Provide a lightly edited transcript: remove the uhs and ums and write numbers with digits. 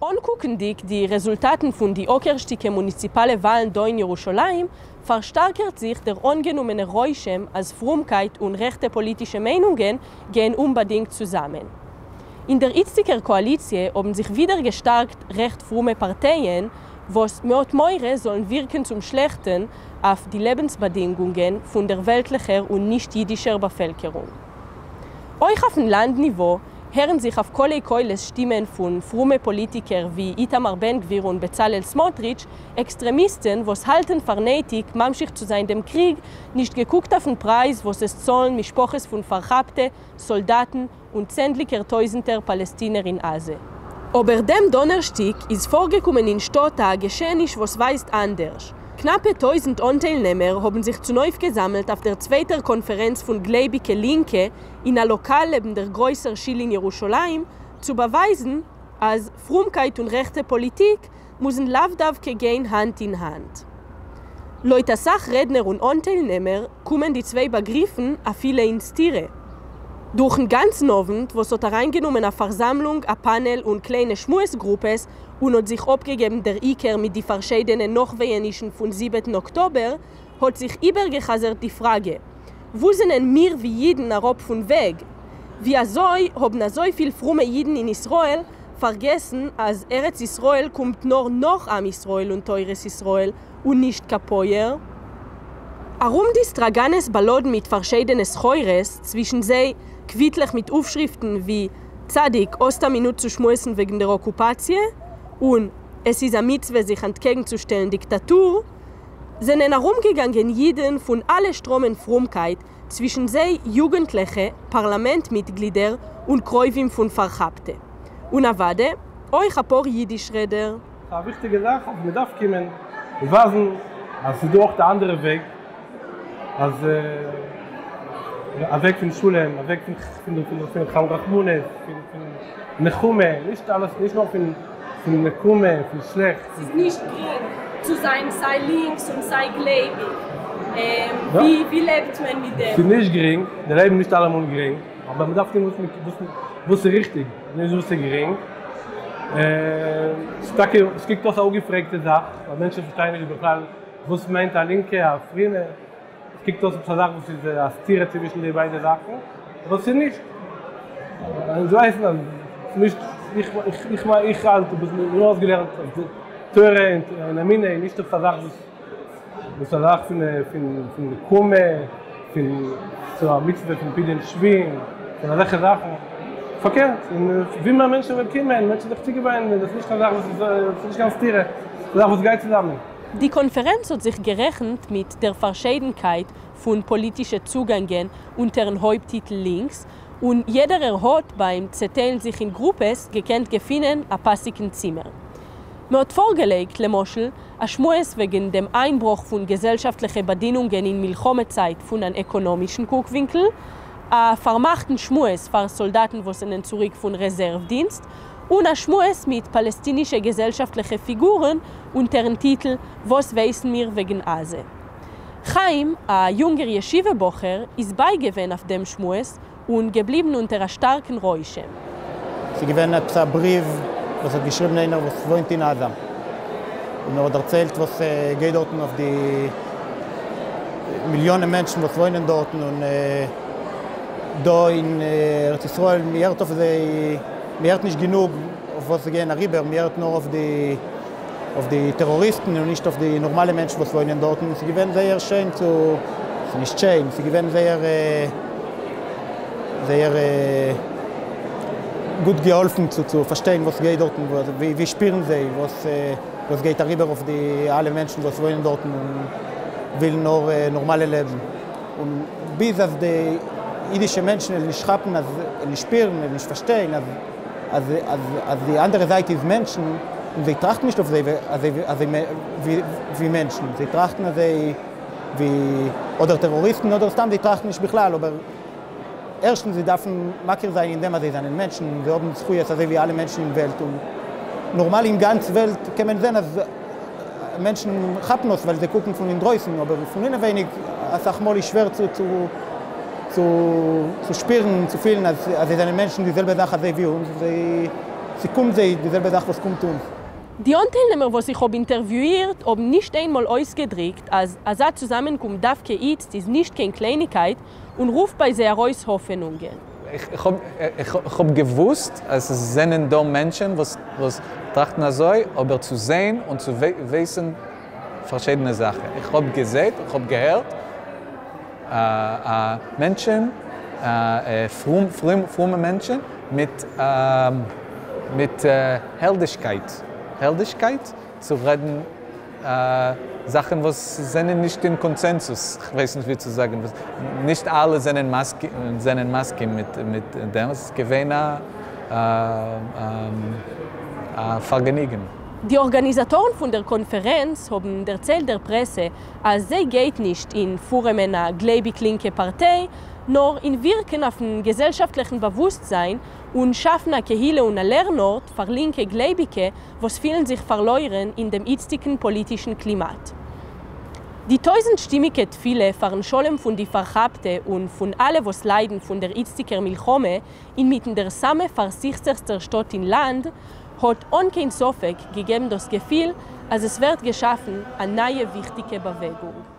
אנקוקנדיג די רעזולטאטן פון די אקערשטיגע מוניציפאלע וואלן דא אין ירושלים, פארשטארקערט זיך דער אנגענומענער רושם אז פרומקייט און רעכטע פאליטישע מיינונגען גייען אומבאדינגט צוזאמען. אין דער איצטיגער קאאליציע האבן זיך ווידער געשטארקט רעכט פרומע פארטייען, וואס מ'האט מורא זאלן ווירקן צום שלעכטן אויף די לעבנס-באדינגונגען פון דער וועלטליכער און נישט-אידישער באפעלקערונג. אויך אויפן לאנד-ניווא הערן זיך אויף קולי קולות שטימען פון פרומע פאליטיקער ווי איתמר בן גביר און בצלאל סמוטריטש, עקסטרעמיסטן וואס האלטן פאר נעטיג ממשיך צו זיין דעם קריג, נישט געקוקט אויפן פרייז וואס עס צאלן משפחות פון פארכאפטע סאלדאטן און צענדליגער טויזנטער פאלעסטינער אין עזה. אבער דעם דאנערשטיג איז פארגעקומען אין שטאט א געשעעניש וואס ווייזט אנדערש. קנאפע טויזנט אנטיילנעמער האבן זיך צונויפגעזאמלט אויף דער צווייטער קאנפערענץ פון גלייביגע לינקע אין א לאקאל לעבן דער גרויסער שיל אין ירושלים, צו באווייזן אז פרומקייט און רעכטע פאליטיק מוזן לאו דווקא גיין האנט אין האנט. לויט אסאך רעדנער און אנטיילנעמער קומען די צוויי באגריפן אפילו אין סתירה. דורכן גאנצן אוונט, וואס האט אריינגענומען א פארזאמלונג, א פאנעל און קליינע שמועס גרופעס, און האט זיך אפגעגעבן דער עיקר מיט די פארשיידענע נאכווייענישן פון זיבעטן אקטאבער, האט זיך איבערגעחזרט די פראגע, וואו זענען מיר ווי אידן אראפ פון וועג? ווי אזוי האבן אזויפיל פרומע אידן אין ישראל פארגעסן אז ארץ ישראל קומט נאר נאך עם ישראל און תורת ישראל און נישט קאפויער? ארום די סטראגאנעס באלאדן מיט פארשיידענע סחורות, צווישן זיי קוויטלעך מיט אויפשריפטן ווי צדיק, האסט א מינוט צו שמועסן וועגן דער אקופאציע? און עס איז א מצוה זיך אנטקעגנצושטעלן דיקטאטור, זענען ארומגעגאנגען אידן פון אלע שטראמען פרומקייט, צווישן זיי יוגנטליכע, פארלאמענט מיטגלידער און קרובים פון פארכאפטע. און אוודאי אויך אפאר אידיש רעדער. ס'איז א וויכטיגע זאך אז מ'דארף קומען און ווייזן אז ס'איז דא אויך די אנדערע וועג, אז א וועג פון שלום, א וועג פון רחמנות, פון נחמה, נישט אלעס, נישט נאר פון נקמה, פון שלעכטס. ס'איז נישט גרינג צו זיין סיי לינקס און סיי גלייביג, ווי לעבט מען מיט דעם? ס'איז נישט גרינג, די לעבן איז נישט אלעמאל גרינג, אבער מ'דארף טון וואס איז ריכטיג, נישט וואס איז גרינג. ס'איז טאקע, ס'קוקט אויס א אפגעפרעגטע זאך, ווייל מענטשן פארשטייען נישט בכלל וואס מיינט א לינקע, א פרומע, ס'קוקט אויס עפעס א זאך וואס איז א סתירה צווישן די ביידע זאכן, אבער ס'איז נישט. אונז ווייסן אז ס'איז נישט, איך איך האלט, איך בין אויסגעלערנט אז די תורה און אמונה איז נישט עפעס א זאך וואס וואס א זאך פון פון נקמה, פון צו א מצוה פון פדיון שבויים, פון אזעלכע זאכן. פארקערט, און ווי מער מענטשן וועלן קומען, מענטשן זיך צוגעוויינען, דאס איז נישט קיין זאך וואס איז, ס'איז נישט קיין סתירה, ס'איז א זאך וואס גייט צוזאמען. די קאנפערענץ האט זיך גערעכנט מיט דער פארשיידנקייט פון פאליטישע צוגאנגען אונטערן הויפט-טיטל לינקס, און יעדערער האט ביים צעטיילן זיך אין גרופעס געקענט געפינען א פאסיגן צימער. מ'האט פארגעלייגט, למשל, א שמועס וועגן דעם איינברוך פון געזעלשאפטליכע באדינונגען אין מלחמה צייט פון אן עקאנאמישן קוקווינקל, א פארמאכטן שמועס פאר סאלדאטן וואס זענען צוריק פון רעזערוו-דינסט, און א שמועס מיט פאלעסטינישע געזעלשאפטליכע פיגורן אונטערן טיטל וואס ווייסן מיר וועגן עזה? חיים, א יונגער ישיבה בחור, איז בייגעווען אויף דעם שמועס און געבליבן אונטער א שטארקן רושם. ס'איז געווען עפעס א בריוו וואס האט געשריבן איינער וואס וואוינט אין עזה, און ער האט דערציילט וואס גייט דארטן אויף די מיליאנען מענטשן וואס וואוינען דארטן, און דא אין ארץ ישראל מ'הערט אויף זיי, מ'הערט נישט גענוג אויף וואס זיי גייען אריבער, מ'הערט נאר אויף די אויף די טעראריסטן און נישט אויף די נארמאלע מענטשן וואס וואוינען דארטן, ס'איז געווען זייער שיין צו, ס'איז נישט שיין, ס'איז געווען זייער זייער גוט געהאלפן צו צו פארשטיין וואס גייט דארטן, ווי שפירן זיי, וואס וואס גייט אריבער אויף די אלע מענטשן וואס וואוינען דארטן און ווילן נאר נארמאלע לעבן, און ביז אז די אידישע מענטשן וועלן נישט כאפן אז, וועלן נישט שפירן, וועלן נישט פארשטיין אז אז אז אז די אנדערע זייט איז מענטשן, און זיי טראכטן נישט אויף זיי אזוי ווי מענטשן, זיי טראכטן אזוי ווי אדער טעראריסטן אדער סתם זיי טראכטן נישט בכלל, אבער ערשטנס זיי דארפן מכיר זיין אין דעם אז זיי זענען מענטשן און זיי האבן זכויות אזוי ווי אלע מענטשן אין וועלט, און נארמאל אין גאנץ וועלט קען מען זען אז מענטשן כאפן עס ווייל זיי קוקן פון אינדרויסן, אבער פון אינעווייניג אסאך מאל איז שווער צו צו שפירן און צו פילן אז זיי זענען מענטשן די זעלבע זאך אזוי ווי אונז, זיי. ס'קומט זיי די זעלבע זאך וואס קומט אונז. די אנטיילנעמער וואס איך האב אינטערוויואירט האבן נישט איינמאל אויסגעדריקט אז אזא צוזאמענקום דווקא איצט איז נישט קיין קלייניגקייט און רופט ביי זיי ארויס האפענונגען. איך האב געוואוסט אז עס זענען דא מענטשען וואס טראכטן אזוי, אבער צו זעהן און צו וויסן פארשידענע זאכן. איך האב געזעהט, איך האב געהערט מענטשען, פרומע מענטשען מיט מיט העלדישקייט, העלדישקייט צו רעדן זאכן וואס זענען נישט אין קאנצענזוס, כ'ווייס נישט ווי צו זאגן, נישט אלע זענען זענען מסכים מיט מיט דעם, עס איז געווען א א פארגעניגן. די ארגאניזאטארן פון דער קאנפערענץ האבן דערציילט דער פרעסע אז זיי גייט נישט אין פארעמען א גלייביג-לינקע פארטיי, נאר אין ווירקן אויפן געזעלשאפטליכן באוואוסטזיין און שאפן א קהילה און א לערן-ארט פאר לינקע גלייביגע וואס פילן זיך פארלוירן אין דעם איצטיגן פאליטישן קלימאט. די טויזנט-שטימיגע תפילה פארן שלום פון די פארכאפטע און פון אלע וואס ליידן פון דער איצטיגער מלחמה אינמיטן דער סאמע פארסכסכסטער שטאט אין לאנד, האט אן קיין ספק געגעבן דאס געפיל אז עס ווערט געשאפן א נייע וויכטיגע באוועגונג.